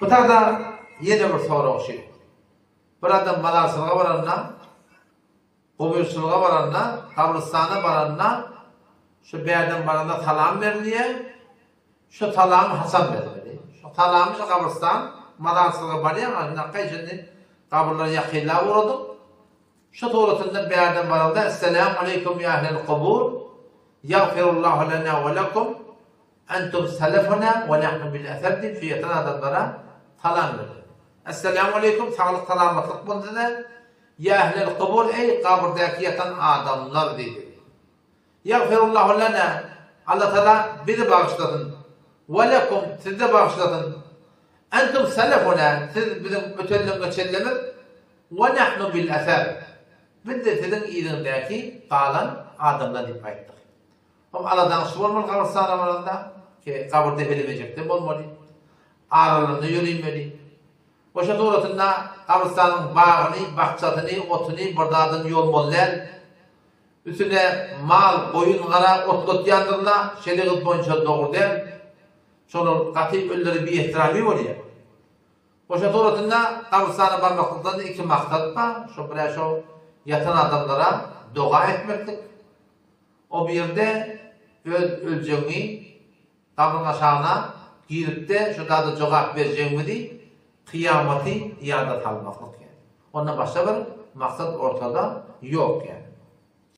Bu tada ýene bir sorag şu. Bir adam mazarçylyga baranda, gubyrçylyga baranda, gabrystana baranda, şu bärden baranda salam berilýär. Şu salamy haçan bermeli? Şu salamy şu gabrystan, mazarçylyga barýaň, aşynakgaý şindi gabyrlara ýakynlap ugradyň. Şu suratynda bärden baranda Esselamu aleýkum ýa ehlel kubur, ýagfirullahu lena we lekum, entum selefuna we nahnu bil eser diýip şu ýatan adamlara salam berdi. Esselamu aleýkum, saglyk salamatlyk bolsun size, ýa ehlel kubur eý gabyrdaky ýatan adamlar diýdi. Ýagfirullahu lena, Allah Tagala bizi bagyşlasyn, we lekum, sizi-de bagyşlasyn. Entum selefuna, siz biziň ötenleň geçenlerimiz, we nahnu bil eser, biz-de siziň yzyňyzdaky galan adamlar diýip aýtdyk. Hom aladaňçy bolmaly gabrystana baranda, ki gabyr depelemejekde bolmaly, aralarynda ýöriýmeli. Goşa suratynda gabrystanyň bagyny, bakjasyny, otuny bir zadyny ýolmaly däl. Üstüne mal, goýun-gara otlatýandyrla, şerigat boýunça dogry däl. Şolar gaty ölülere biehtirami bolýar. Goşa suratynda gabrystana barmaklykdan iki maksat bar, şo birä şo ýatan adamlara doga etmeklik, o birde öz öljegiňi Gabryň aşagyna giripde şu zada jogap berjegimizi kyýamaty ýada salmaklyk ýaly. Ondan başga bir maksat ortada ýok ýaly.